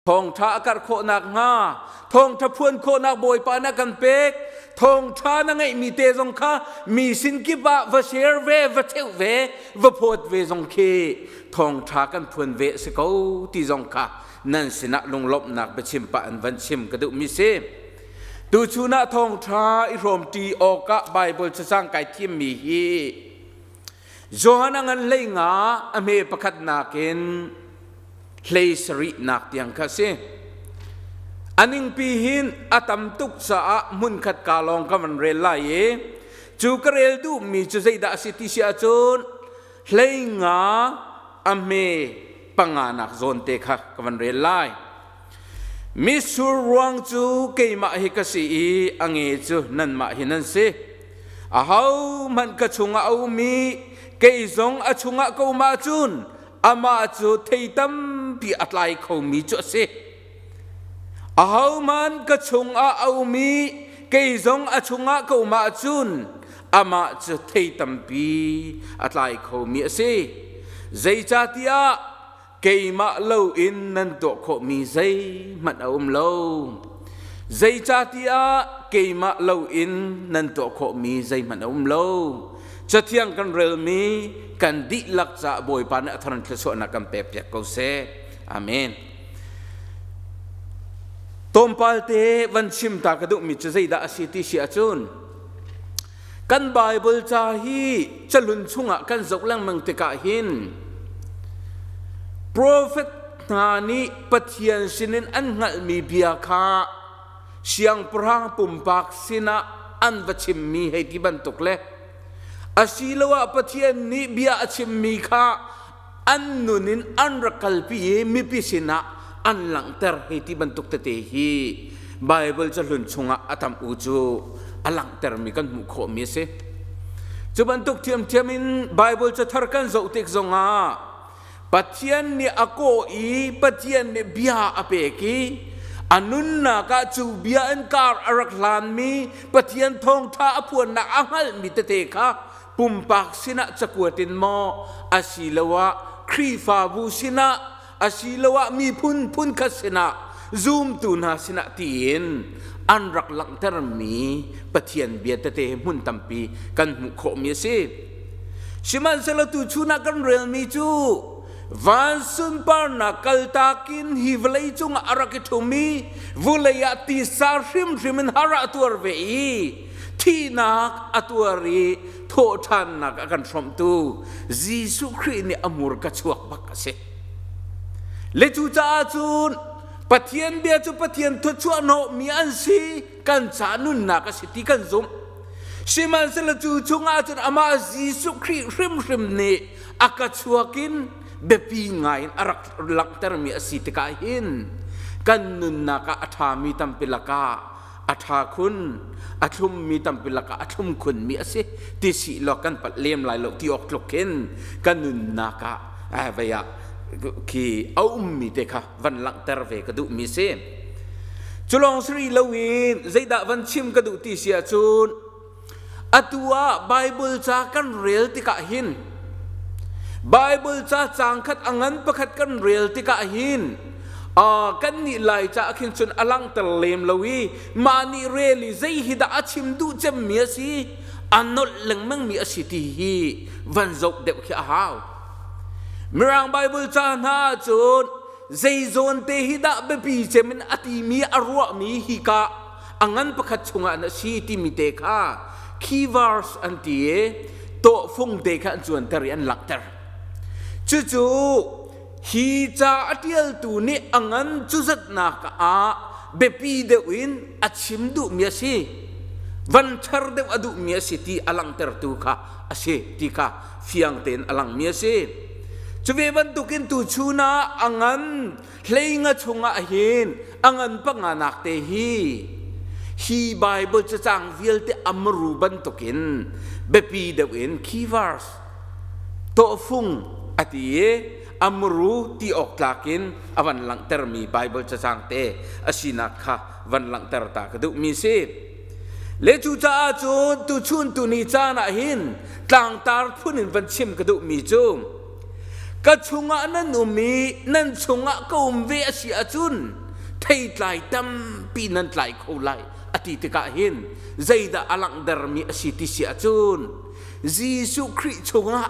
Thawngṭha a karh khawh nakhnga thawngṭha phuan khawhnak Bawipa na kan pek. Thawngṭha na ngeihmi te zong kha mi sin kip ah va share ve, va cheuh ve, va phawt ve zong khi thawngṭha kan phuan ve a si ko ti zong kha nan sinah lunglawmhnak biachim pah in van chim ka duhmi si. Tuchun ah thawngṭha i hrawmṭi awkah Baibal cacang kai thimmi hi Johan a ngan 15 a hme pakhatnak in hlei sarihnak tiang kha a si. A ningpi hin a tam tuk caah hmunkhat ka lawng ka van rel lai i cu ka rel duhmi cu zeidah a si ti si ahcun 15 a hme panganak zawn te kha ka van rel lai. Mitsur ruang cu keimah hi ka si i a nge cu nanmah hi nan si. Ahohmanh ka chungah a um i kei zong a chungah ka um ahcun amah cu thei tampi a tlai khomi cu a si. Ahohmanh ka chungah a um i kei zong a chungah ka um ahcun amah cu thei tampi a tlai khomi a si. Zeicahtiah keimah loin nan tuah khawhmi zeihmanh a um lo. Zeicahtiah keimah loin nan tuah khawhmi zeihmanh a um lo. Cathiang kan relmi kan dihlak caah Bawipa nih a thar in thluachuahnak kan pekpiak ko seh. Amen. Tlawmpal te van chim ta ka duhmi cu zeidah a si ti si ahcun Kan Baibal ca hi cahlun chungah kan zoh lengmang tikah hin profet hna nih Pathian sinin an hngalhmi bia kha siangpahrang pumpak sinah an va chimmi hei ti bantuk le asiloah Pathian nih bia a chimmi kha an nun in an rak kalpi i mipi sinah an langhter hei ti bantuk tete hi Baibal cahlun chungah a tam u cu a langhtermi kan hmuh khawhmi a si. Cu bantuk ṭhiamṭhiam in Baibal cathar kan zoh tik zongah Pathian nih a kawh i Pathian nih bia a pek i a nunnak ah cu bia in kar a rak hlanmi Pathian thawngṭha a phuannak a hngalhmi tete kha pumpak sinah cakuat in maw asiloah Khrihfabu sinah asiloah miphun phunkhat sinah zumtu hna sinah tiin an rak langhtermi Pathian bia tete hmun tampi kan hmuh khawhmi a si. Sihmanhsehlaw tuchun ah kan relmi cu van sunparnak kaltak in hi vawlei cungah a rak i ṭhum i vulei ah tisa hrimhrim in har a tuar ve i thihnak a tuar i thawhṭhannak a kan hrawmhtu Jesuh Khrih nih a murka chuak bak a si. Le cucaah cun Pathian bia cu Pathian thluachuah hnawhmi an si, kan ca nunnak a si ti kan zumh. Sihmanhsehlaw cu chungah cun amah Jesuh Khrih hrimhrim nih a ka chuak in biapi ngai in a rak langhtermi a si tikah hin kan nunnak ah a ṭhami tampi lakah a ṭha khun a thlummi tampi lakah a thlum khunmi a si ti si law kan palh lem lai lo ti awk tluk khin kan nunnak ah vei ah khi a ummi te kha van langhter ve ka duhmi si. Cu lawng si rih loin zeidah van chim ka duh ti si ahcun atu ah Bible ca kan rel tikah hin Bible ca caang khat a ngan pakhat kan rel tikah hin kan nih lai ca khin cun a langhter lem lo i mah nih rel i zei hi dah a chim duh cemmi a si a nolh lengmang mi a si ti hi van zoh deuh khi a hau. Mirang Bible ca hna ahcun zei zawn te hi dah biapi cem in a timi a ruahmi hi ka a ngan pakhat chungah na si timi te kha key verse an ti i tawhfung te kha an cuanter i an langhter. Cucu hi ca a ṭialtu nih a ngan cuzatnak ah biapi deuh in a chim duhmi a si van ṭher deuh a duhmi a si ti a langhtertu kha a si ti kha fiang tein a langmi a si. Cu ve bantukin tuchun ah a ngan 15 chungah hin a ngan panganak te hi hi Bible cacang vialte amru bantukin biapi deuh in key verse tawhfung a ti i amru ti awk tlak in a van langhtermi Bible cacang te a sinak kha van langhter ta ka duhmi si. Le cucaah cun tuchun tuni caan ah hin tlangtar phun in van chim ka duhmi cu. Ka chungah nan um i nan chungah ka um ve a si ahcun theitlai tampi nan tlai kho lai a ti tikah hin zeidah a langhtermi a si ti si ahcun Jesuh Khrih chungah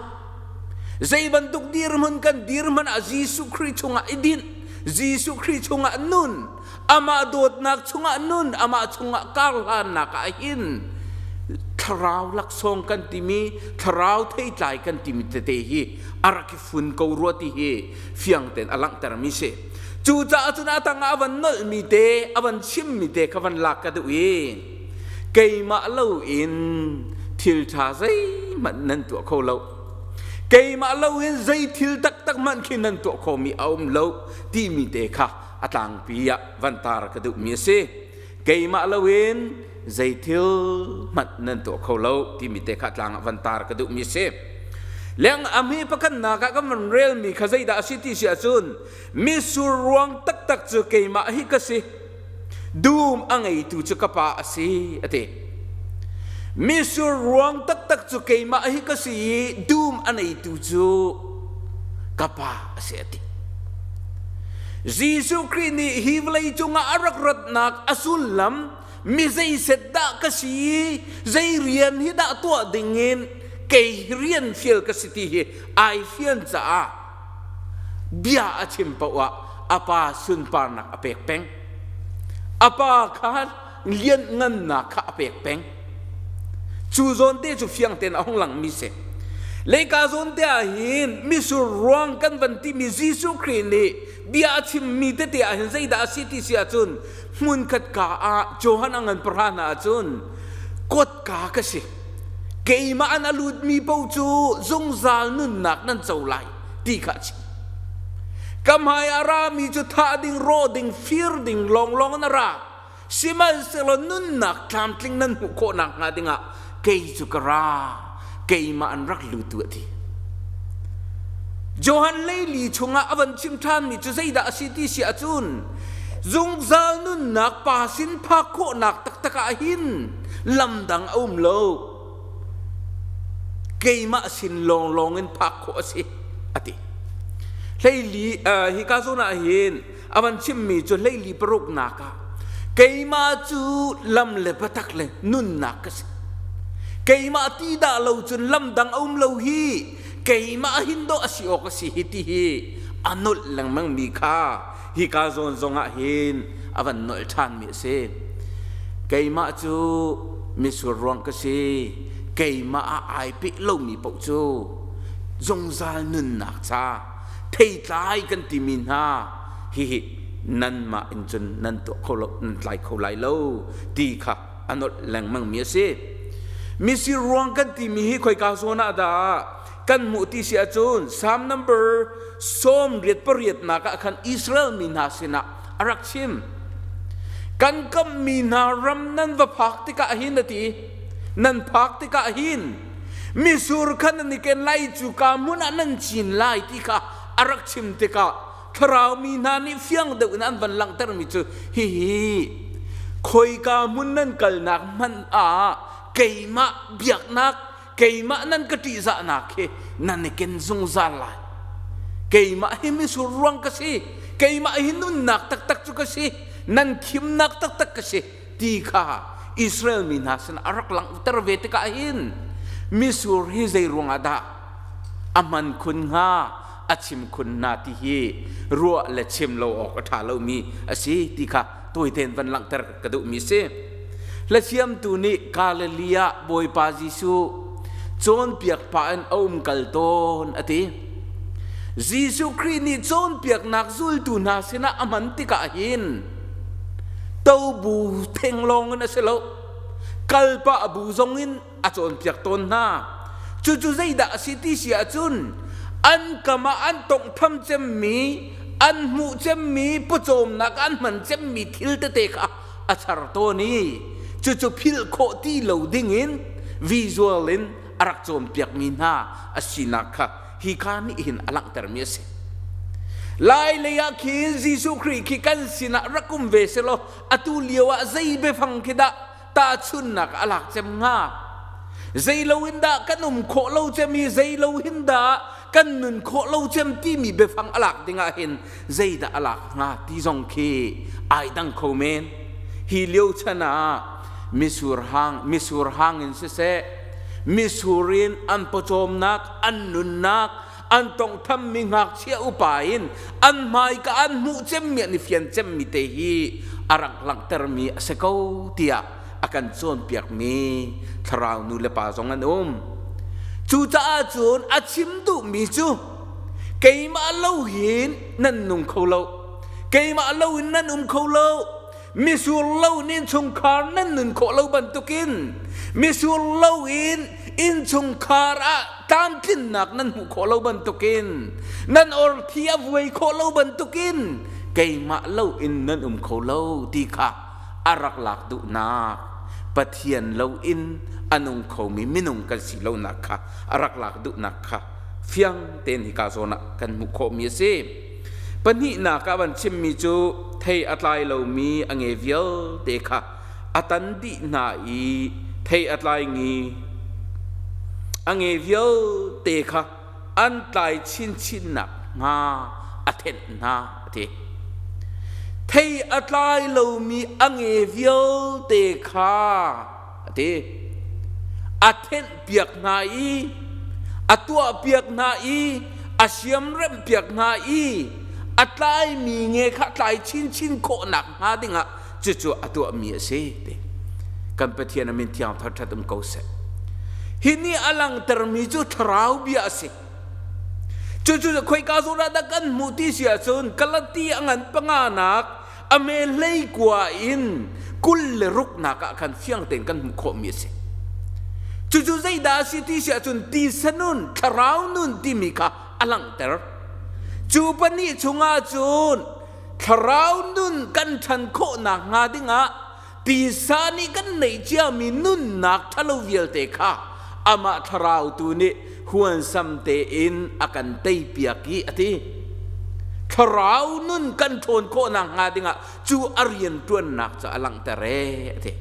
zei bantuk dirhmun kan dirhmun ah Jesuh Khrih chungah i dinh, Jesuh Khrih chungah nun, amah dawtnak chungah nun, amah chungah karhlannak ah hin thlarau laksawng kan timi, thlarau theitlai kan timi tete hi a rak i fun ko rua ti hi fiang tein a langhtermi si. Cucaah cun a tangah a van nolhmi te, a van chimmi te kha van lak ka duh i keimah loin thil ṭha zeihmanh nan tuah kho lo. Keimah loin zei thil taktak hmanh khi nan tuah khomi a um lo timi te kha a tlangpi ah van tar ka duhmi a si. Keimah loin zei thil hmanh nan tuah kho lo timi te kha tlang ah van tar ka duhmi a si. Leng a hme pakhatnak ah kan van relmi kha zeidah a si ti si ahcun mitsur ruang taktak cu keimah hi ka si. Dum a ngeitu cu ka pa a si a ti. Mitsur ruang taktak cu keimah hi ka si i dum a neitu cu ka pa a si a ti. Jesuh Khrih nih hi vawlei cungah a rak ratnak a sullam mi zeiset dah ka si i zei rian hi dah tuah dingin kei rian fial ka si ti hi ai fian caah bia a chim paoh ah a pa sunparnak a pek peng. A pa kha lianhngannak kha a pek peng. Cu zawn te cu fiang tein a hung langmi si. Leika zawn te ah hin misur ruang kan van timi Jesuh Khrih nih bia a chimmi tete ah hin zeidah a si ti si ahcun hmunkhat ka ah Johan a ngan pahra hna ahcun kotka ka si. Keimah an a lutmi paoh cu zungzal nunnak nan co lai ti kha a chim. Ka hmai a rami cu thah ding, rawh ding, fir ding lawnglawng in a ra. Sihmanhsehlaw nunnak tlamtling nan hmuh khawh nakhnga dingah kei cu ka ra, keimah an rak lutu a ti. Johan leili chungah a van chim ṭhanmi cu zeidah a si ti si ahcun zungzal nunnak pa sin phak khawhnak taktak ah hin lam dang a um lo. Keimah sin lawnglawng in phak khawh a si a ti. Hleili hika zawn ah hin a van chimmi cu hleili paruknak ah keimah cu lam le biatak le nunnak ka si. Keimah ti dah lo cun lam dang a um lo hi keimah hin dawh a si awk a si hi ti hi a nolh lengmang mi kha hika zawn zongah hin a van nolh ṭhanmi a si. Keimah cu mitsur ruang ka si, keimah ah ai peh lomi paoh cu zungzal nunnak ca theitlai kan timi hna hihi nanmah in cun nan tuah kho lo nan tlai kho lai lo ti kha a nolh lengmang mi a si. Misir ruang kan timi hi khoika zawn ah dah kan hmuh ti si ahcun Psalm number 88 nak ah khan Israel mi hna sinah a rak chim. Kan kamhmi hna ram nan va phak tikah hin a ti. Nan phak tikah hin misur kha nan i ken lai cu ka hmun ah nan cin lai ti kha a rak chim tikah thlarau mi hna nih fiang deuh in an van langhtermi cu hihi khoika hmun nan kalnak hmanh ah keimah biaknak keimah nan ka ṭihzahnak hi nan i ken zungzal lai keimah hi misur ruang ka si keimah hi nunnak taktak cu ka si nan khimnak taktak ka si ti kha Israel mi hna sin a rak langhter ve tikah hin misur hi zei ruangah dah a hman khun hnga a chim khun hna ti hi ruah le chim lo awk a ṭha lomi a si ti kha tawitein van langhter ka duhmi a si. Hlathiamtu nih Galilee ah Bawipa Jesuh cawnpiak pah in a um kal tawn a ti. Jesuh Khrih nih cawnpiaknak zultu hna sinah a hman tikah hin tobu theng lawng in a si lo kalpah bu zong in a cawnpiak tawn hna. Cucu zeidah a si ti si ahcun an kam ah an tonghtham cemmi, an hmuh cemmi, pawcawmnak an hman cemmi thil tete kha a char tawn i cucu philh khawh ti lo dingin visual in a rak cawnpiakmi hna a sinak kha hi ka nih hin a langhtermi a si. Lai lei ah khin Jesuh Khrih khi kan sinah rak um ve selaw atu lio ah zei biafang khi dah tahchunhnak a lak cem hnga? Zei lo in dah kan um khawh lo cem i zei lo hin dah kan nun khawh lo cem timi biafang a lak dingah hin zeidah a lak hnga ti zong khi ai dang kho men. Hi lio chan ah misur hang misur hang in siseh misur in an pawcawmnak an nunnak an tongthammi ngakchia upa in an hmaika an hmuh cemmi an i fian cemmi te hi a rak langhtermi a si ko tiah a kan cawnpiakmi thlarau nu le pa zong an um. Cucaah cun a chim duhmi cu keimah lo hin nan nung kho lo keimah lo in nan um kho lo misur lo in innchungkhar nan nun khawh lo bantukin misur lo in innchungkhar ah tlamtlinnak nan hmuh khawh lo bantukin nan orthi a vuai khawh lo bantukin keimah lo in nan um kho lo ti kha a rak lak duhnak Pathian lo in a nung khomi minung kan si lonak kha a rak lak duhnak kha fiang tein hika zawn ah kan hmuh khawhmi a si. Pahnihnak ah van chimmi cu thei a tlai lomi a nge vialte kha a tan dih hna i thei a tlai ngi a nge vialte kha an tlai chinchin nakhnga a thenh hna a ti. Thei a tlai lomi a nge vialte kha a ti. A thenhpiak hna i a tuahpiak hna i a siamremhpiak hna i a tlaimi nge kha tlai chinchin khawh nakhnga dingah cucu a tuahmi a si ti. Kan Pathian a min thiang thangṭhat um ko seh. Hi nih a langhtermi cu thlarau bia a si. Cucu khoika zawn ah dah kan hmuh ti si ahcun Galati a ngan panganak a me hleikua in 26nak ah khan fiang tein kan hmuh khawhmi a si. Cucu zeidah a si ti si ahcun tisa nun, thlarau nun timi kha a langhter. Cu pahnih chungah cun thlarau nun kan ṭhan khawh nakhnga dingah tisa nih kan neih ciami nunnak ṭhalo vialte kha amah thlarau tu nih huansam tein a kan teipiak i a ti. Thlarau nun kan ṭhawn khawh nakhnga dingah cu a rianṭuannak cu a langhter ee a ti.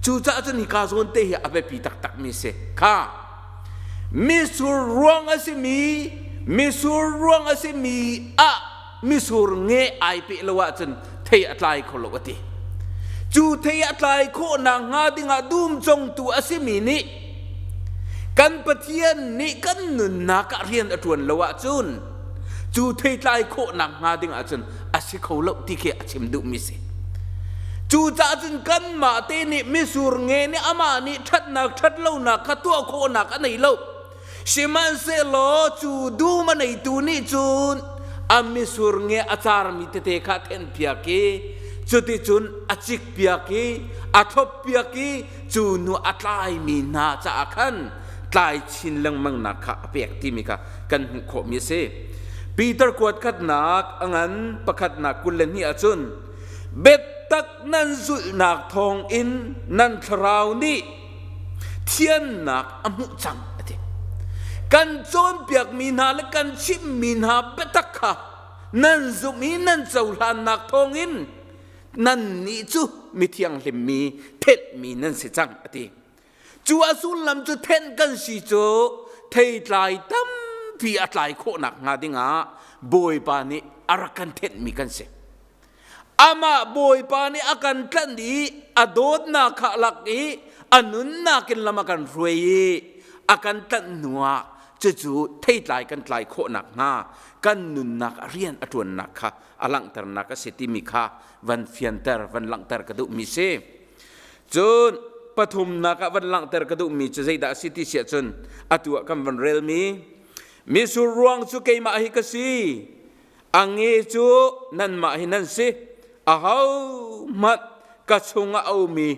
Cucaah cun hika zawn te hi a biapi taktakmi si. Kha misur ruang a simi misur ruang a simi ah misur nge ai peh lo ahcun thei a tlai kho lo a ti. Cu thei a tlai khawh nakhnga dingah dum congtu a simi nih kan Pathian nih kan nunnak ah rian a ṭuan lo ahcun cu thei tlai khawh nakhnga ding ahcun a si kho lo ti khi a chim duhmi si. Cucaah cun kanmah te nih misur nge nih amah nih ṭhatnak ṭhatlonak kha tuah khawhnak a nei lo. Sihmanhsehlaw cu dum a neitu nih cun a misur nge a carmi tete kha a thenhpiak i cuticun a cikpiak i a thloppiak i cu hnu a tlaimi hna caah khan tlai chin lengmangnak kha a pek timi kha kan hmuh khawhmi a si. Peter kuat khatnak a ngan pakhatnak 22 ahcun biatak nan zulhnak thawngin nan thlarau nih thiannak a hmuh cang a ti. Kan cawnpiakmi hna le kan chimhmi hna biatak kha nan zumh i nan cohlannak thawngin nannih cu mithianghlimmi thenhmi nan si cang a ti. Cu a sullam cu thenh kan si cu theitlai tampi a tlai khawh nakhnga dingah Bawipa nih a rak kan thenhmi kan si. Amah Bawipa nih a kan tlanh i a dawtnak kha lak i a nunnak in lam a kan hruai i a kan tlanh hnuah cucu theitlai kan tlai khawh nakhnga kan nunnak a rian a ṭuannak kha a langhternak a si timi kha van fianter van langhter ka duhmi si. Cun pathumnak ah van langhter ka duhmi cu zeidah a si ti si ahcun atu ah kan van relmi misur ruang cu keimah hi ka si a nge cu nanmah hi nan si ahohmanh ka chungah a ummi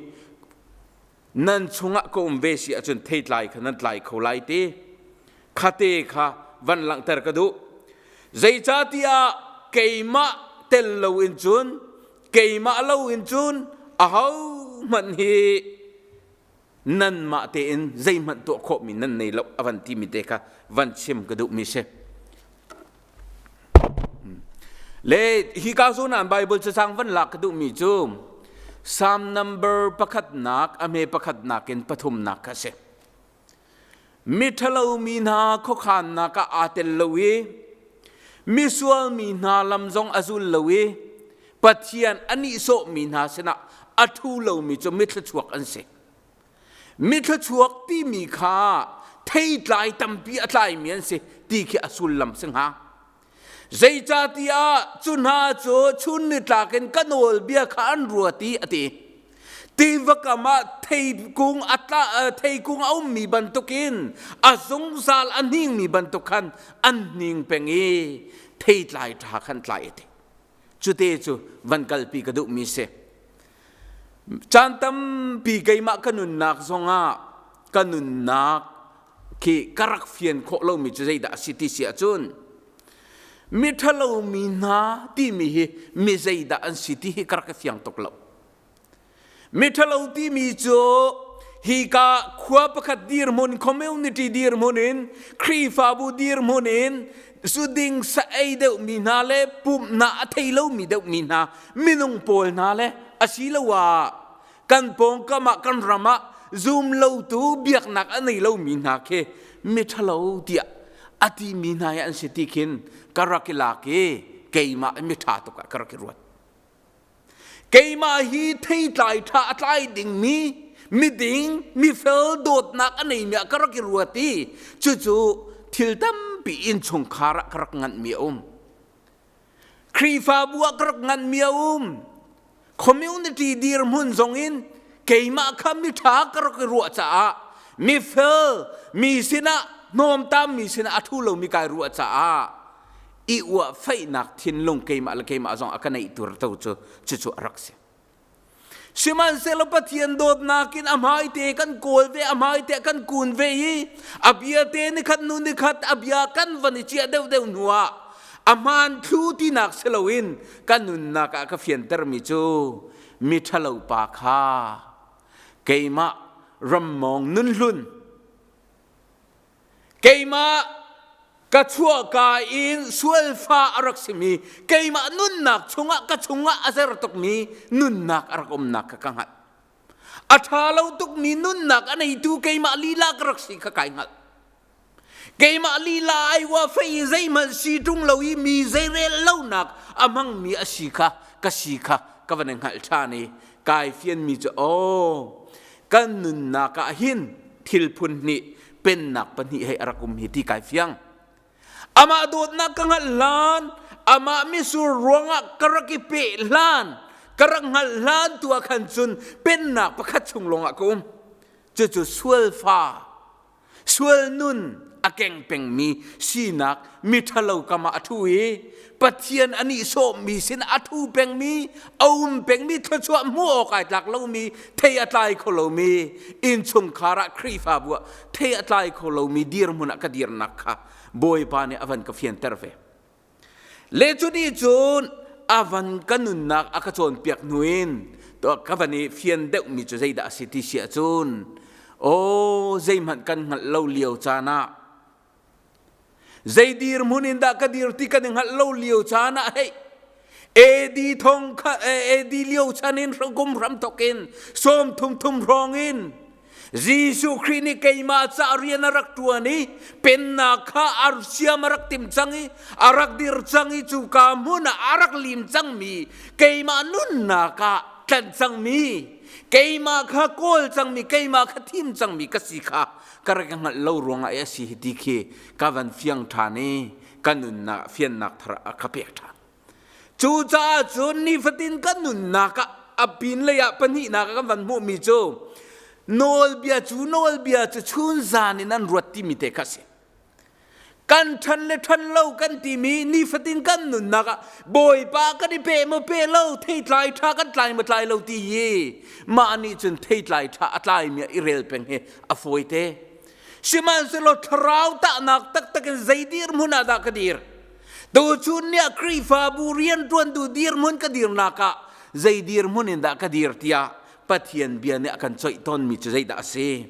nan chungah ka um ve si ahcun theitlai kha nan tlai kho lai ti khate kha van langhter ka duh zeicahtiah keimah tel loin cun keimah lo in cun ahohmanh hi nanmah tein zeihmanh tuah khawhmi nan nei lo a van timi te kha van chim ka duhmi si. Le hi ka zawn ah Bible cacang van lak ka duhmi cu Psalm number pakhatnak a hme pakhatnak in pathumnak kha si. Miṭhalo mi hna khuakhannak ah aa tel lo i misual mi hna lam zong a zul lo i Pathian a nihsawhmi hna sinah a ṭhu lomi cu mithluachuak an si. Mithluachuak timi kha theitlai tampi a tlaimi an si ti khi a sullam si hnga. Zeicahtiah cu hna cu chun nitlak in ka nawlbia kha an ruat i a ti. Tiva kam ah theikung a tla, theikung a ummi bantukin a zungzal a hningmi bantuk khan an hning peng i theitlai ṭha khan tlai a ti. Cute cu van kalpi ka duhmi si. Caan tampi keimah ka nunnak zongah ka nunnak khi ka rak fian khawh lomi cu zeidah a si ti si ahcun miṭhalo mi hna timi hi mi zeidah an si ti hi ka rak i fiang tuk lo. Miṭhalo timi cu hika khua pakhat dirhmun, community dirhmun in, Khrihfabu dirhmun in zuding sa ei deuhmi hna le pumhnak a thei lomi deuhmi hna minung pawl hna le asiloah kan pawngkam ah kan ram ah zum lotu biaknak a nei lomi hna khi miṭhalo tiah a timi hna hi an si ti khin ka rak i lak i keimah miṭha tuk ah ka rak i ruat. Keimah hi theitlai ṭha a tlai dingmi miding mifel dawtnak a neimi ah ka rak i ruat i cucu thil tampi innchungkhar ah ka rak nganhmi a um. Khrihfabu ah ka rak nganhmi a um. Community dirhmun zong in keimah kha miṭha ka rak i ruah caah mifel mi sinah hnawmtam mi sinah a ṭhu lomi kai ruah caah i uah feihnak thinlung keimah le keimah zong a ka neih tur to cu cucu a rak si. Sihmanhsehlaw Pathian dawtnak in a hmaite kan kawl ve, a hmaite kan kun ve i a bia te nikhat hnu nikhat a bia kan van i ciah deuhdeuh hnu ah a hmaan thlu tinak si loin kan nunnak ah ka fiantermi cu mi ṭhalo pa kha keimah rammawng nunhlun Keimah ka chuahka in sualfa a rak simi keimah nunnak chungah ka chungah a zer tukmi nunnak a rak umnak kha ka hngalh. A ṭha lo tukmi nunnak a neitu keimah lila ka rak si kha kai hngalh. Keimah lila ai wa fei zeihmanh si ṭung lo i mi zeirel lonak a hmangmi a si kha ka si kha ka van i hngalh ṭhan i kai fianmi cu aw kan nunnak ah hin thil phun hnih pennak pahnih hei a rak um hi ti kai fiang amah dawtnak ka hngalh hlan amah misur ruangah ka rak i peh hlan ka rak hngalh hlan tu ah khan cun pennak pakhat chung lawngah ka um cucu sualfa Sual nun a keng pengmi sinak miṭhalo kam ah a ṭhu i Pathian a nihsawhmi sin a ṭhu pengmi, a um pengmi, thluachuah hmuh awk ai tlak lomi, thei a tlai kho lomi, innchungkhar ah Khrihfabu ah thei a tlai kho lomi dirhmun ah ka dirnak kha Bawipa nih a van ka fianter ve. Le cu nih cun a van ka nunnak a ka cawnpiak hnu in ka van i fian deuhmi cu zeidah a si ti si ahcun aw zeihmanh kan hngalh lo lio caan ah zei dirhmun in dah ka dir ti kan i hngalh lo lio caan ah hei AD thong kha AD lio chan in kum hram thok in sawm thum thum hrawng in Jesuh Khrih nih keimah ca rian a rak ṭuan i pennak kha a siam a rak tim cang i a rak dir cang i cuka hmun ah a rak lim cangmi keimah nunnak ah tlanh cangmi keimah kha kawl cangmi keimah kha thim cangmi ka si kha ka rak hngalh lo ruangah a si hi ti khi ka van fiang ṭhan i ka nunnak fiannak thar a ka pek ṭhan. Cucaah cun nifatin kan nunnak ah a pinlei ah pahnihnak ah kan van hmuhmi cu nawlbia cu nawlbia cu chun zan in an ruat timi te kha a si. Kan ṭhan le ṭhan lo kan timi nifatin kan nunnak ah Bawipa kan i pe maw pe lo theitlai ṭha kan tlai maw tlai lo ti hi mah nih cun theitlai ṭha a tlaimi ah i rel peng hi a fawi te. Sihmanhsehlaw thlarau tahnak taktak in zei dirhmun ah dah ka dir? Tuchun ni ah Khrihfabu rianṭuantu dirhmun ka dirnak ah zei dirhmun in dah ka dir tiah Pathian bia nih a kan coih tawnmi cu zeidah a si?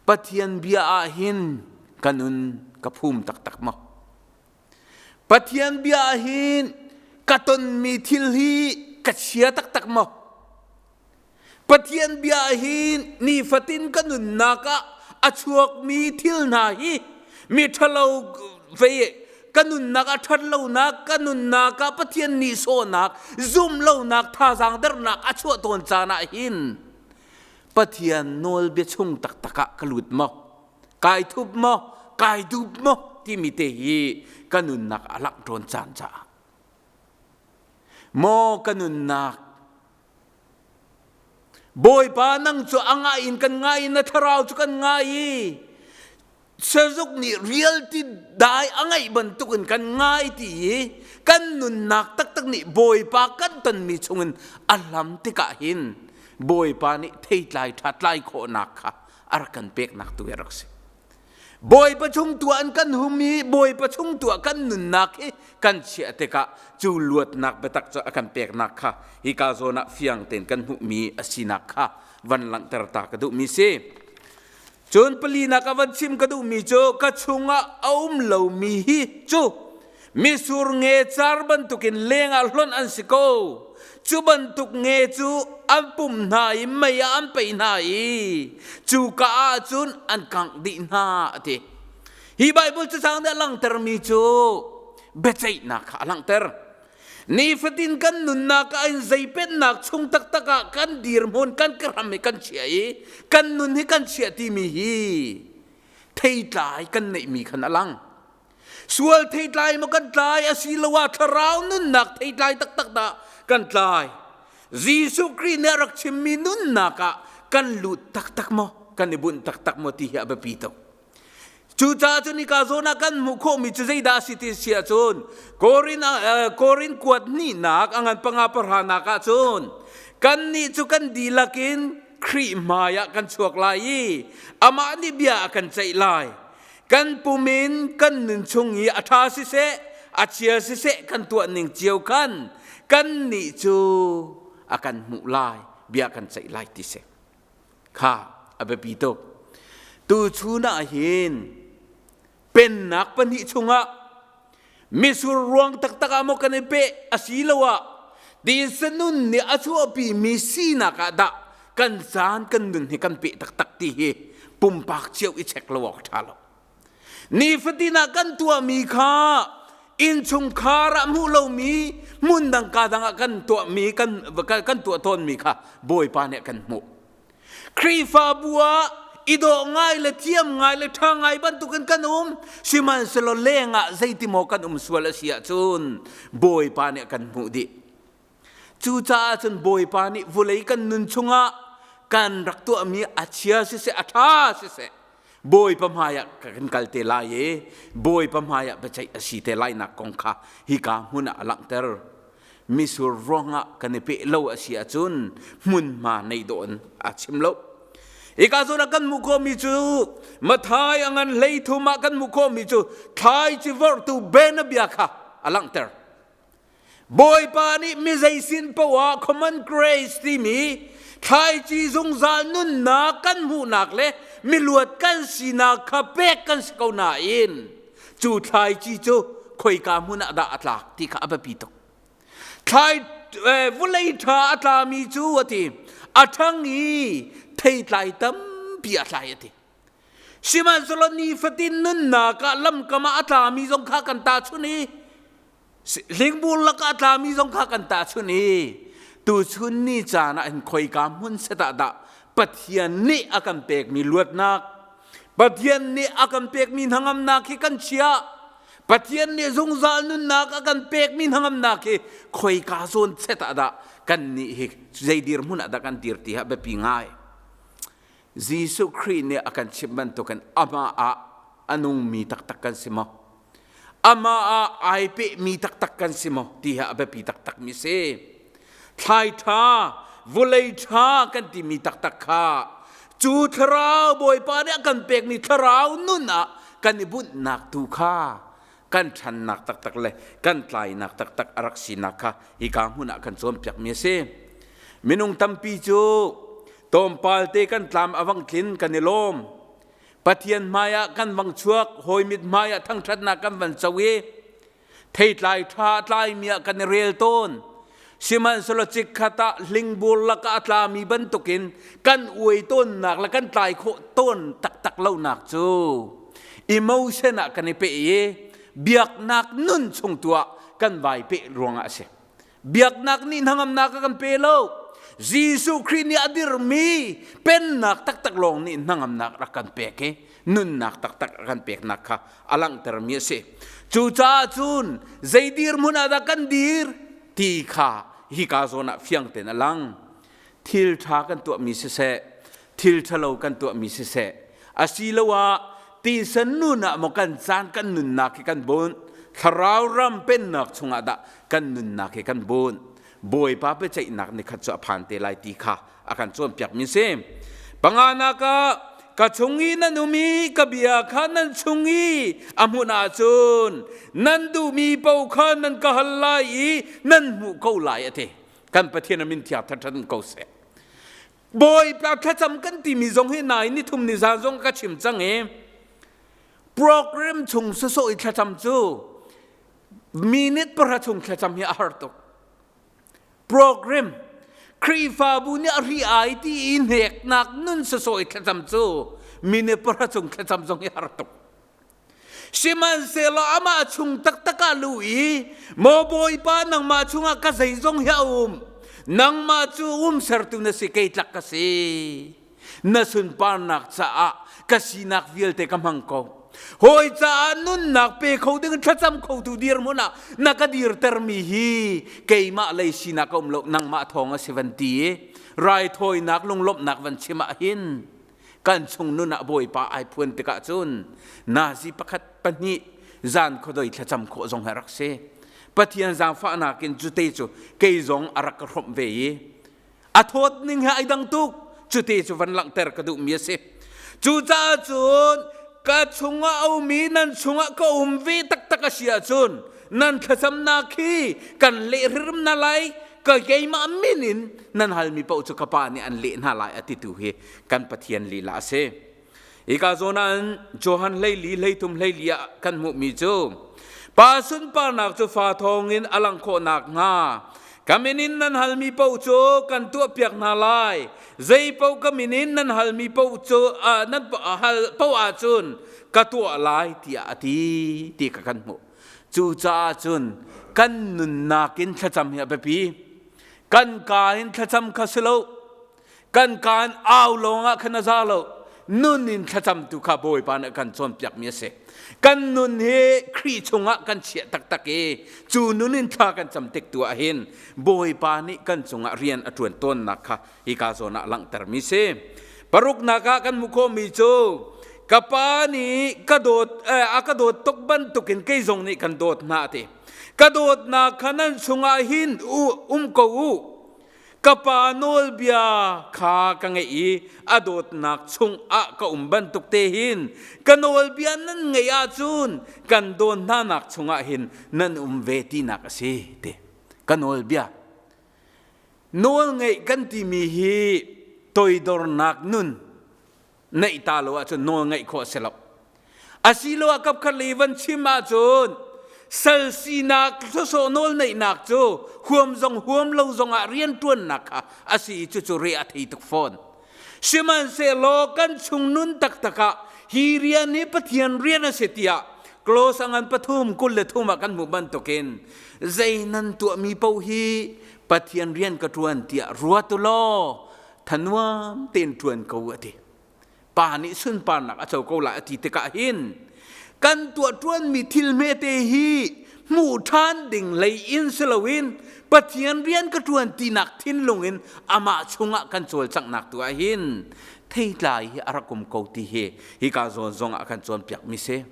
Pathian bia ah hin ka nun ka phum taktak maw? Pathian bia ah hin ka tonmi thil hi ka chia taktak maw? Pathian bia hi nifatin ka nunnak ah a chuakmi thil hna hi mi ṭhalo vei ka nunnak a ṭhat lonak ka nunnak ah Pathian nihsawhnak zum lonak thazaang dernak a chuah tawn caan ah hin Pathian nawlbia chung taktak ah ka lut maw kai thup maw kai dup maw timi te hi ka nunnak a langh tawn caan caah maw ka nunnak Bawipa nang cu a ngai in kan ngai i na thlarau cu kan ngai i sazuk nih rialti dai a ngaih bantukin kan ngai ti i kan nunnak taktak nih Bawipa kan tonmi chungin a hlam tikah hin Bawipa nih theitlai ṭha tlai khawhnak kha a rak kan peknak tu hi a rak si. Bawipa chung tu an kan hum i Bawipa chung tu ah kan nunnak hi kan chiah tikah cu luatnak biatak cu a kan peknak kha hika zawn ah fiang tein kan hmuhmi a sinak kha van langhter ta ka duhmi si. Cun palinak a van chim ka duhmi cu ka chungah a um lomi hi cu misur nge car bantukin lengah hlonh an si ko. Cu bantuk nge cu an pum hna i mei ah an peih hna i cu ka ah cun an kangh dih hna a ti. Hi Baibal cacang nih a langhtermi cu biaceihnak kha a langhter. Nifatin kan nunnak ah in zeipennak chung taktak ah kan dirhmun kan ram hi kan chia i kan nun hi kan chiah timi hi theitlai kan neihmi khan a lang. Sual theitlai maw kan tlai asiloah thlarau nunnak theitlai taktak dah kan tlai. Jesuh Khrih nih a rak chimmi nunnak ah kan lut taktak maw kan i bunh taktak maw ti hi a biapi tuk. Cucaah cun hika zawn ah kan hmuh khawhmi cu zeidah a si ti si ahcun Korin, Korin kuat hnihnak a ngan panga pahranak ah cun kannih cu kan dihlak in Khrih hmai ah kan chuak lai i amah nih bia a kan ceih lai. Kan pum in kan nun chung i a ṭha siseh, a chia siseh kan tuah ning cio khan kannih cu a kan hmuh lai, bia kan ceih lai ti si. Kha a biapi tuk. Tuchun ah hin pennak pahnih chungah misur ruang taktak ah maw kan i peh asiloah tisa nun nih a chuahpimi sinak ah dah kan caan kan nun hi kan peh taktak ti hi pumpak cio i check lo awk ṭha lo. Nifatin ah kan tuahmi kha innchungkhar ah hmuh lomi hmun dang ka dang ah kan tuahmi kan kan tuah tawnmi kha Bawipa nih kan hmuh. Khrihfabu ah i dawh ngai le thiam ngai le ṭha ngai bantukin kan um sihmanhsehlaw leng ah zeitimaw kan um sual a si ahcun Bawipa nih a kan hmuh dih. Cucaah cun Bawipa nih vulei kan nun chungah kan rak tuahmi a chia siseh a ṭha siseh Bawipa hmaiah kan kal te lai i Bawipa hmaiah biaceih a si te lainak kong kha hika hmun ah a langhter. Misur ruangah kan i peh lo a si ahcun hmunhma nei dawh in a chim lo. Hika zawn ah kan hmuh khawhmi cu Mathai a ngan 13 ah kan hmuh khawhmi cu thlaici vorhtu bianabia kha a langhter. Bawipa nih mi zei sin poah common grace timi thlaici zungzal nunnak kan hmuhnak le miluat kan sinak kha pek kan si ko nain cu thlaici cu khoika hmun ah dah a tlak ti kha a biapi tuk. Thlai vawlei ṭha a tlami cu a ti a ṭhang i theitlai tampi a tlai a ti. Sihmanhsehlaw nifatin nunnak ah lamkam ah a tlami zong kha kan tahchunh i Hlingbur lakah a tlami zong kha kan tahchunh i tuchun ni caan ah hin khoika hmun set ah dah Pathian nih a kan pekmi luatnak Pathian nih a kan pekmi hnangamnak hi kan chiah Pathian nih zungzal nunnak a kan pekmi hnangamnak hi khoika zawn set ah dah kan nih hi zei dirhmun ah dah kan dir ti ha biapi ngai Jesuh Khrih nih a kan chimh bantukin amah ah a nungmi taktak kan si maw? Amah ah ai pehmi taktak kan si maw? Ti hi a biapi taktakmi si. Thlai ṭha, vawlei ṭha kan timi taktak kha cu thlarau Bawipa nih a kan pekmi thlarau nun ah kan i bunhnak tu kha kan ṭhannak taktak le kan tlainak taktak a rak sinak kha hika hmun ah kan cawnpiakmi a si. Minung tampi cu tlawmpal te kan tlam a vang tlin kan i lawm. Pathian hmaiah kan vang chuak, hawi mit hmaiah thangṭhatnak kan van co i theitlai ṭha a tlaimi ah kan i rel tawn. Sihmanhsehlaw chikkhat ah hlingbur lakah a tlami bantukin kan uai tawnnak le kan tlai khawh tawn taktak lonak cu emotion ah kan i peh i biaknak nun chung tu ah kan vai peh ruangah a si. Biaknak nih hnangamnak a kan pe lo. Jesuh Khrih nih a dirmi pennak taktak lawng nih hnangamnak rak kan pek i nunnak taktak a kan peknak kha a langhtermi a si. Cucaah cun zei dirhmun ah dah kan dir ti kha hika zawn ah fiang tein a lang. Thil ṭha kan tuahmi siseh, thil ṭhalo kan tuahmi siseh, asiloah tisen nun ah maw kan caan kan nunnak hi kan bunh, thlarau ram pennak chungah dah kan nunnak hi kan bunh. Bawipa biaceihnak nikhat cu a phan te lai ti kha a kan cawnpiakmi si. Panganak ah ka chung i nan um i ka bia kha nan chung i a hmun ahcun nan duhmi paoh kha nan ka hal lai i nan hmuh ko lai a ti. Kan Pathian a min thiang ṭhan ko seh. Bawipa thlacam kan timi zong hi nai nithum ni zan zong ka chim cang i program chung sawsawh i thlacam cu minute pahra chung thlacam hi a har tuk. Program Khrihfabu nih a ri ai ti i hneknak nun sawsawh i thlacam cu minute pahra chung thlacam zong hi har tuk. Sihmanhsehlaw amah chung taktak ah lu i maw Bawipa nangmah chungah ka zeizong hi a um nangmah cu um sertu na si kei tlak ka si na sunparnak caah ka sinak vialte ka hmang ko hawi caah nunnak pe kho ding thlacam khotu dirhmun ah na ka dirtermi hi keimah lei sinak a um lo nangmah thawng a si van ti i raithawinak lunglawmhnak van chim ah hin kan chung nun ah Bawipa ai phuan tikah cun nazi pakhat pahnih zan khuadoi thlacam khawh zong hi rak si. Pathian zaangfahnak in cute cu kei zong a rak ka hrawmh ve i a thawt ning he ai dang tuk cute cu van langhter ka duhmi a si. Cucaah cun ka chungah a um i nan chungah ka um ve taktak a si ahcun nan thlacamnak hi kan lehrim na lai ka keimah min in nan halmi paoh cu ka pa nih an leh hna lai a titu hi kan Pathian lila a si. Hika zawn ah Johan 14 13 14 ah kan hmuhmi cu pa sunparnak cu fa thawngin a langh khawh nakhnga ka min in nan halmi paoh cu kan tuahpiak hna lai zei paoh ka min in nan halmi paoh cu nan hal paoh ahcun ka tuah lai tiah a ti ti ka kan hmuh. Cucaah cun kan nunnak in thlacam hi a biapi. Kan kaa in thlacam kha si lo. Kan kaa in au lawngah khan a za lo. Nun in thlacam tu kha Bawipa nih a kan cawnpiakmi a si. Kan nun hi Khrih chungah kan chiah taktak i cu nun in thla kan cam tik tu ah hin Bawipa nih kan cungah rian a ṭuan tawnnak kha hika zawn ah langhtermi si. Paruknak ah kan hmuh khawhmi cu ka pa nih ka dawt a ka dawt tuk bantukin kei zong nih kan dawt hna a ti. Ka dawtnak kha nan chungah hin um ko u. Ka pa nawlbia kha ka ngeih i a dawtnak chungah ka um bantuk te hin ka nawlbia nan ngeih ahcun kan dawn hnanak chungah hin nan um ve tinak a si ti. Ka nawlbia. Nawlngeih kan timi hi toidornak nun neih ta lo ahcun nawlngeih khawh a si lo. Asiloah kapkhat lei van chim ahcun sal sinak sawsawh nawlneihnak cu huam zong huam lo zongah rianṭuannak kha a si i cucu re a thei tuk fawn. Sihmanhsehlaw kan chung nun taktak ah hi rian hi Pathian rian a si tiah Close a ngan pathum 23 ah kan hmuh bantukin zei nan tuahmi paoh hi Pathian rian ka ṭuan tiah ruat u law thanuam tein ṭuan ko a ti. Pa nih sunparnak a co ko lai a ti tikah hin kan tuah ṭuanmi thil hmete hi hmuh ṭhan ding lei in si loin Pathian rian ka ṭuan tinak thinlung in amah chungah kan cawlcanghnak tu ah hin theitlai hi a rak um ko ti hi hika zawn zong ah kan cawnpiakmi si.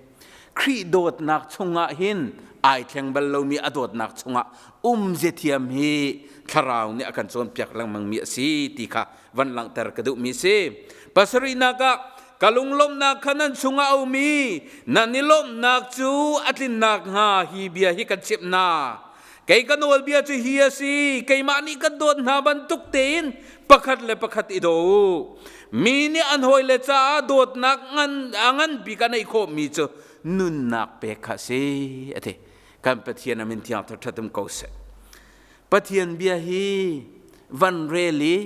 Khrih dawtnak chungah hin ai thleng bal lomi a dawtnak chungah um ziathiam hi thlarau nih a kan cawnpiak lengmangmi a si ti kha van langhter ka duhmi si. Pasarihnak ah ka lunglawmhnak kha nan chungah a um i nan i lawmhnak cu a tlinnak hnga hi bia hi kan chimh hna. Kei ka nawlbia cu hi a si, keimah nih kan dawt hna bantuk tein pakhat le pakhat i daw u. Mi nih an hawile caah dawtnak ngan a ngan bik a neih khawhmi cu nunnak pek kha a si, a ti. Kan Pathian a min thiang ṭhat um ko seh. Pathian bia hi van rel i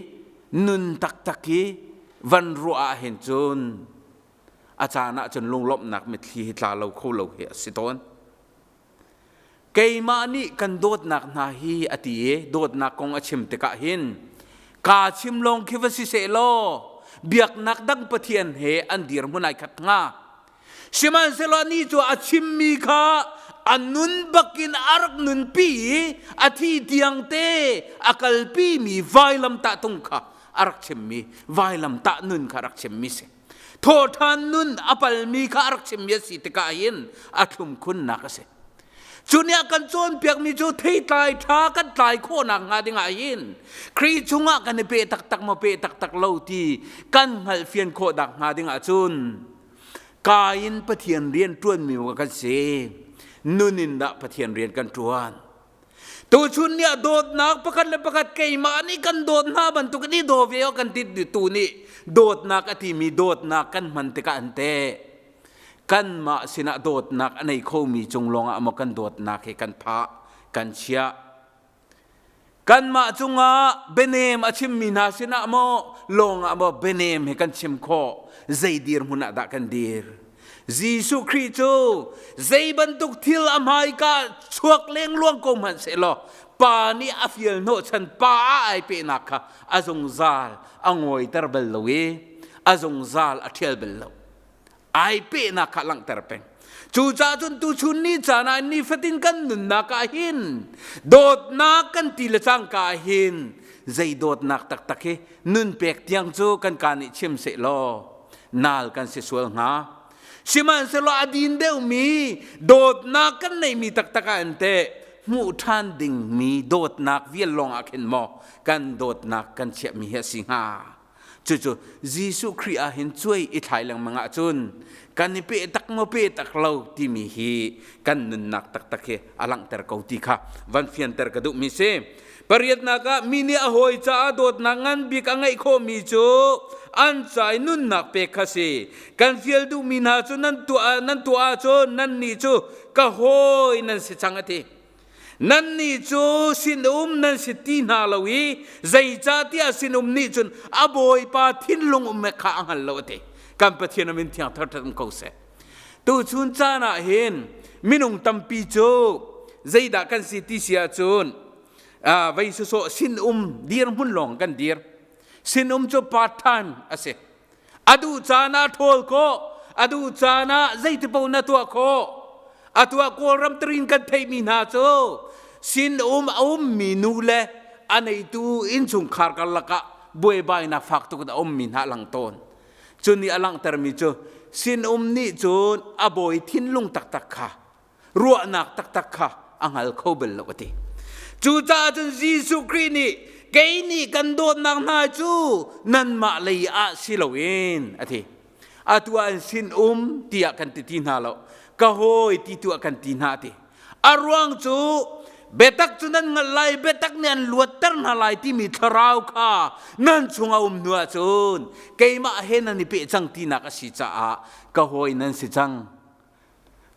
nun taktak hi van ruah ah hin cun a caan ah cun lunglawmhnak mitthli hi tla lo kho lo hi a si tawn. Keimah nih kan dawtnak hna hi a ti i dawtnak kong a chim tikah hin kaa chim lawng khi va si seh law biaknak dang pathian he an dirhmun ai khat hnga. Sihmanhsehlaw anih cu a chimmi kha a nun bakin a rak nunpi i a thi tiang te a kalpimi vailamtah tung kha a rak chimmi vailamtah nun kha a rak chimmi si. Thawhṭhan nun a palmi kha a rak chimmi a si tikah hin a thlum khunnak a si. Cu nih a kan cawnpiakmi cu theitlai ṭha kan tlai khawhnak hnga dingah hin Khrih chungah kan i pe taktak maw pe taktak lo ti kan hngalhfian khawh dak hnga dingah cun Ka in Pathian rian ṭuanmi kan si. Nun in dah Pathian rian kan ṭuan. Tuchun ni ah dawtnak pakhat le pakhat keimah nih kan dawt hna bantuk in i daw ve awk kan ti tu nih dawtnak a timi dawtnak kan hman tikah an te. Kanmah sinah dawtnak a nei khomi cung lawngah maw kan dawtnak hi kan phah, kan chiah. Kanmah cungah bianem a chimmi hna sinah maw lawngah maw bianem he kan chim khawh? Zei dirhmun ah dah kan dir? Jesuh Khrih cu zei bantuk thil a hmaika chuak lengluang ko hmanh sehlaw Pa nih a fial hnawhchan Pa ah ai pehnak kha a zungzal a ngawiter bal lo i a zungzal a ṭhial bal lo. Ai pehnak kha langhter peng. Cucaah cun tuchun ni caan ah nifatin kan nunnak ah hin dawtnak kan ti le cangka ah hin zei dawtnak taktak hi nun pek tiang cu kan ka nih chim seh law nal kan si sual hnga. Sihmanhsehlaw a din deuhmi dawtnak kan neihmi taktak ah an teh hmuh ṭhan dingmi dawtnak vial lawng ah khin maw kan dawtnak kan chiahmi hi a si hnga. Cucu Jesuh Khrih ah hin cuai i thlai lengmang ahcun kan i pe tak maw pe tak lo timi hi kan nunnak taktak hi a langhter ko ti kha van fianter ka duhmi si. Pariatnak ah mi nih a hawi caah dawtnak ngan bik a ngeih khawhmi cu an ca i nunnak pek kha si. Kan fial duhmi hna cu nan tuah nan tuah ahcun nannih cu ka hawi nan si cang a ti. Nannih cu sinum nan si ti hna lo i zeicahtiah sinum nih cun a bawipa thinlung um kha a hngal lo a ti. Kan Pathian a min thiang thar um ko seh. Tuchun caan ah hin minung tampi cu zeidah kan si ti si ahcun vei sawsawh sinum dirhmun lawng kan dir. Sinum cu part time a si. A duh caan ah ṭhawl khawh, a duh caan ah zeitipaoh na tuah khawh. A tuah Kawlram tarin kan theihmi hna cu sin-um a ummi nu le a neitu innchungkhar karlak ah buaibainak fak tuk in a ummi hna a lang tawn. Cu nih a langhtermi cu sin-um nih cun a bawi thinlung taktak kha ruahnak taktak kha a hngal kho bal lo a ti. Cucaah cun Jesuh Khrih nih kei nih kan dawtnak hna cu nanmah lei ah si loin a ti. Atu ah an sin um tiah kan ti ti hna lo. Ka hawi ti tu ah kan ti hna a ti. A ruang cu biatak cu nan hngalh lai, biatak nih an luatter hna lai timi thlarau kha nan chung a um hnu ahcun keimah he nan i peh cang tinak a si caah ka hawi nan si cang.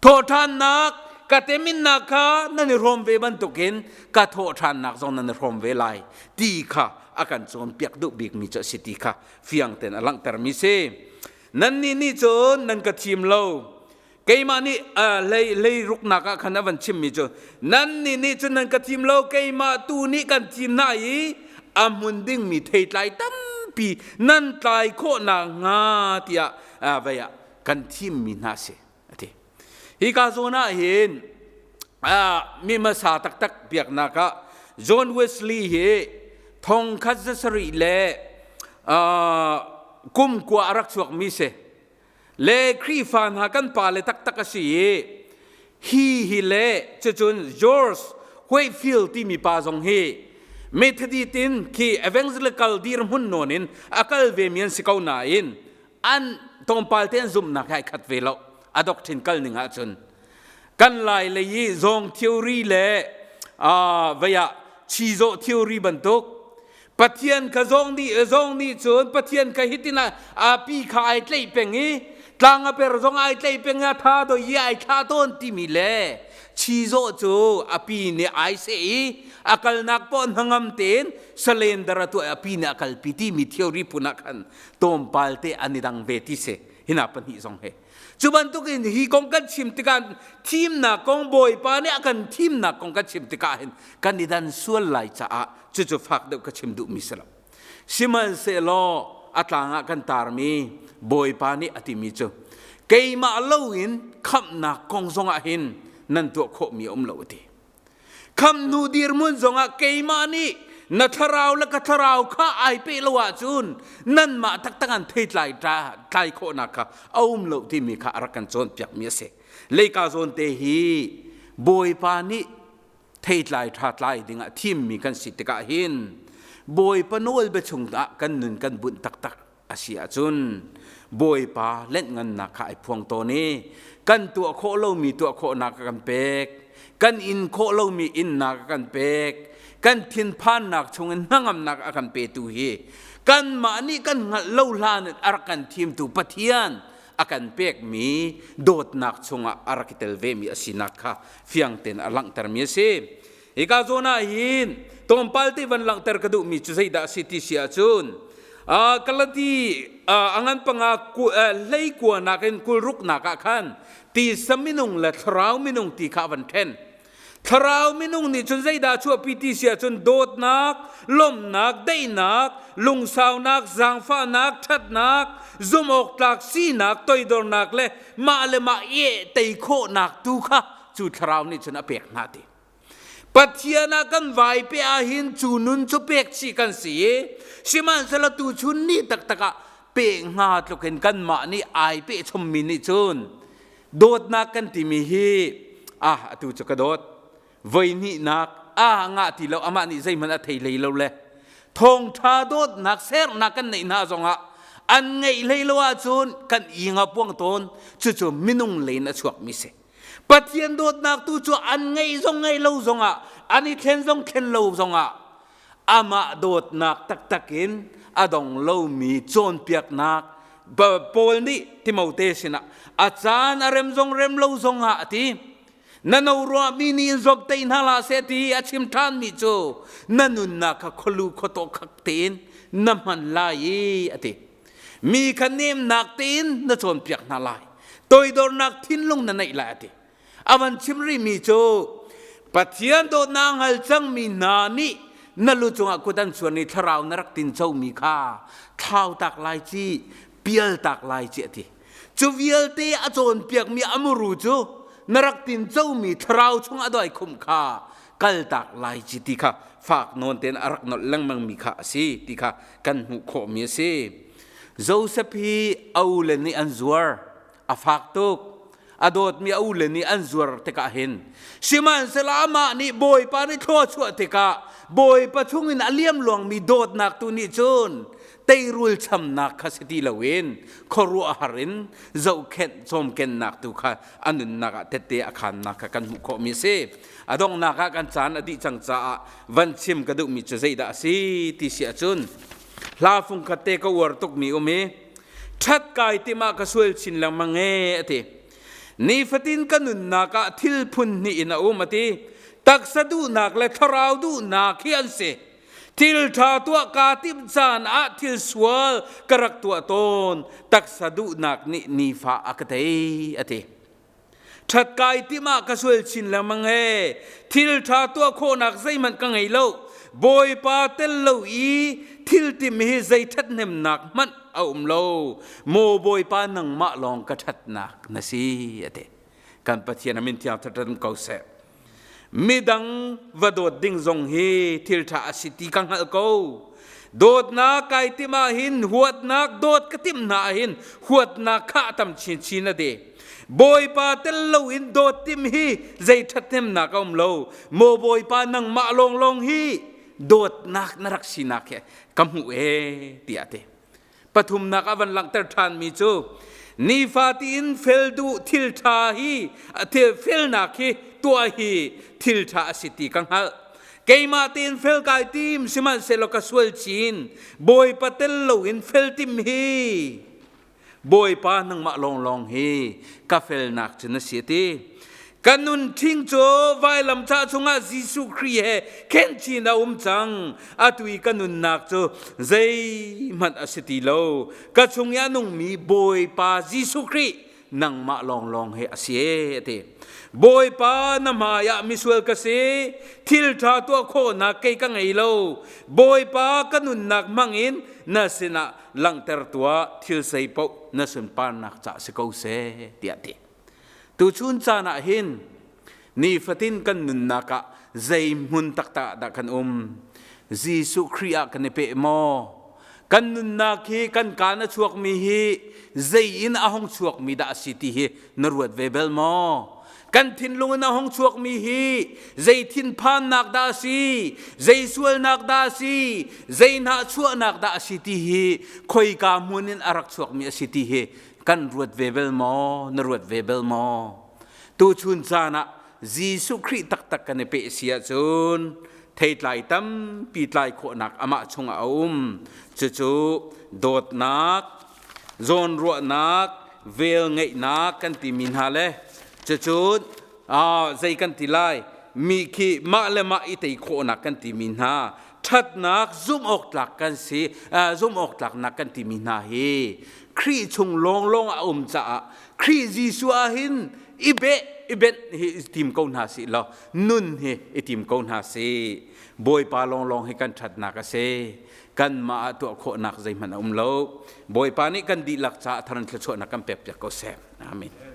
Thawhṭhannak ka teminnak kha nan i hrawm ve bantukin ka thawhṭhannak zong nan i hrawm ve lai ti kha a kan cawnpiak duh bikmi cu a si ti kha fiang tein a langhtermi si. Nannih nih cun nan ka thim lo. Keimah nih hlei hlei ruknak ah khan a van chimmi cu nannih nih cun nan ka thim lo keimah tu nih kan thim hna i a hmun dingmi theitlai tampi nan tlai khawh nakhnga tiah vei ah kan thimmi hna si a ti. Hika zawn ah hin mi hmasa taktak biaknak ah John Wesley hi thong khat zasarih le kum kua a rak chuakmi si. Le Khrihfa hna kan pale taktak a si i hi hi le cucun George Whitefield timi pa zong hi Methodist in khi evangelical dirhmun nawn in a kal ve mi an si ko nain an tlawmpal te an zumhnak he ai khat ve lo a doctrine kal ning ahcun kan lai lei i zawng theory le vei ah chizawh theory bantuk Pathian kha zawng nih zawng nih cun Pathian kha hitin a pi kha ai tlaih peng i tlang a per zong ai tlaih peng i a tha doi i ai thla tawn timi le Chizawh cu a pi nih ai seh i a kalnak poah hnangam tein salender a tuah i a pi nih a kalpi timi theory phun ah khan tlawmpal te an i dang ve ti si. Hina pahnih zong he. Cu bantukin hi kong kan chim tikah thimnak kong Bawipa nih a kan thimnak kong kan chim tikah hin kan i dan sual lai caah cucu fak deuh ka chim duhmi si lo. Sihmanhsehlaw a tlang ah kan tarmi Bawipa nih a timi cu keimah loin khamhnak kong zongah hin nan tuah khawhmi a um lo a ti. Khamh hnu dirhmun zongah keimah nih na thlarau le ka thlarau kha ai peh lo ahcun nanmah taktak an theitlai tlai khawhnak kha a um lo timi kha a rak kan cawnpiakmi a si. Leika zawn te hi Bawipa nih theitlai ṭha tlai dingah thimmi kan si tikah hin Bawipa nawlbia chungah kan nun kan bunh taktak a si ahcun Bawipa lenhngannak kha ai phuang tawn i kan tuah khawh lomi tuah khawhnak a kan pek kan in khawh lomi innak a kan pek kan thinphannak chungin hnangamnak a kan petu hi kanmah nih kan hngalh lo hlan in a rak kan thimtu Pathian a kan pekmi dawtnak chungah a rak i tel vemi a sinak kha fiang tein a langhtermi a si. Hika zawn ah hin tlawmpal te van langhter ka duhmi cu zeidah a si ti si ahcun Galati a ngan panga hlei kuanak in kulruknak ah khan tisa minung le thlarau minung ti kha a van ṭhen. Thlarau minung nih cun zeidah a chuahpi ti si ahcun dawtnak, lawmhnak, daihnak, lungsaunak, zaangfahnak, ṭhatnak, zumhawktlak sinak, toidornak le mah le mah i tei khawhnak tu kha cu thlarau nih cun a pek hna ti. Pathian ah kan vai pe ahhin cu nun cu pek chih kan si i sihmanhsehlaw tuchun ni taktak ah pe hnga tluk in kanmah nih ai peh chommi nih cun Dawtnak kan timi hi ah atu cu ka dawt. Voi hnihnak ah ngah ti lo amah nih zeihmanh a thei hlei lo le thawngṭha dawtnak sernak kan neih hna zongah an ngeih hlei lo ahcun kan i nga puang tawn cucu minung lei in a chuakmi si. Pathian dawtnak tu cu an ngeih zong ngeih lo zongah an i thlen zong thlen lo zongah amah dawtnak taktak in a dong lomi cawnpiaknak Paul nih Timote sinah a caan a rem zong rem lo zongah a ti na no ruahmi nih in zomteih hna hlah seh ti a chim ṭhanmi cu na nunnak kha khualu khuataw khak tein na hman lai i a ti mi kha nemnak tein na cawnpiak hna lai toidornak thinlung na neih lai a ti A van chim rihmi cu Pathian dawtnak hngal cangmi hna nih na lu cungah kut an chuan i thlarau na rak tincomi kha thlautak lai ci pialtak lai ci a ti. Cu vialte a cawnpiakmi a muru cu na rak tincomi thlarau chung a doi khumh kha kaltak lai ci ti kha fak nawn tein a rak nolh lengmangmi kha a si ti kha kan hmuh khawhmi a si. Joseph hi a ule nih an zuar a fak tuk a dawtmi a ule nih an zuar tikah hin sihmanhsehlaw amah nih Bawipa nih thlua chuah tikah Bawipa chungin a liam luangmi dawtnak tu nih cun teirul chamnak kha si ti loin khuaruahhar in zohkhenh cawmkennak tu kha a nunnak ah tette a khannak kha kan hmuh khawhmi a si. A donghnak ah kan caan a dih cang caah van chim ka duhmi cu zeidah a si ti si ahcun hla fungkhat te ka uar tukmi um i ṭhat kai tim ah ka sual chin lengmang e a ti. Nifatin ka nunnak ah thil phun hnih in a um a ti. Taksa duhnak le thlarau duhnak hi an si. Thil ṭha tuah kaa timh caan ah thil sual ka rak tuah tawn. Taksa duhnak nih nifa a ka tei a ti. Ṭhat kai tim ah ka sual chin lengmang ee. Thil ṭha tuah khawhnak zeihmanh ka ngei lo. Bawipa tel lo i thil tim hi zei ṭhathnemnak hmanh a um lo. Maw Bawipa nangmah lawng ka ṭhatnak na si a ti. Kan Pathian a min thiang ṭhaṭan ko seh. Midang va dawt ding zong hi thil ṭha a si ti ka hngalh ko. Dawtnak kai timh ahhin huatnak dawt ka timh hna ahhin huatnak kha a tam chinchin a ti. Bawipa tel loin dawt tim hi zei ṭhathnemnak a um lo. Maw Bawipa nangmah lawnglawng hi dawtnak na rak sinak hi ka hmuh ee tiah a ti. Pathumnak a van langhter ṭhanmi cu nifatin fel duh thil ṭha hi felnak hi tuah hi thil ṭha a si ti ka hngalh. Keimah tein fel kai tim sihmanhsehlaw ka sual chin. Bawipa tel loin fel tim hi Bawipa nangmah lawnglawng hi ka felnak cu na si a ti. Kan nun ṭhing cu vailam ca chungah Jesuh Khrih he khenchin a um cang. Atu i ka nunnak cu zeihmanh a si ti lo. Ka chung i a nungmi Bawipa Jesuh Khrih nangmah lawnglawng he a si e, a ti. Bawipa na hmai ah misual ka si, thil ṭha tuah khawhnak kei ka ngei lo. Bawipa ka nunnak hmangin na sinah langhter tuah, thil sei paoh na sunparnak ca si ko seh, tiah a ti. Tuchun caan ah hin nifatin kan nunnak ah zei hmun taktak ah dah kan um? Jesuh Khrih ah kan i peh maw? Kan nunnak hi kan kaan a chuakmi hi zei in a hung chuakmi dah a si ti hi na ruat ve bel maw? Kan thinlung in a hung chuakmi hi zei thinphannak dah a si? Zei sualnak dah a si? Zei hnahchuahnak dah a si ti hi khoika hmun in a rak chuakmi a si ti hi kan ruat ve bel maw na ruat ve bel maw tuchun caan ah Jesuh Khrih taktak kan i peh si ahcun theitlai tampi tlai khawhnak amah chungah a um cucu dawtnak zawnruahnak velngeihnak kan timi hna le cucu zei kan ti lai mi khi mah le mah i tei khawhnak kan timi hna ṭhatnak zumh awk tlak kan si zumh awk tlaknak kan timi hna hi Khrih chung lawnglawng a um caah Khrih Jesuh ah hin i beh i benh hi i tim ko hna sih law nun hi i tim ko hna sih Bawipa lawnglawng hi kan ṭhatnak a si kanmah ah tuah khawhnak zeihmanh a um lo Bawipa nih kan dihlak caah thar in thluachuahnak kan pek piak ko seh amen.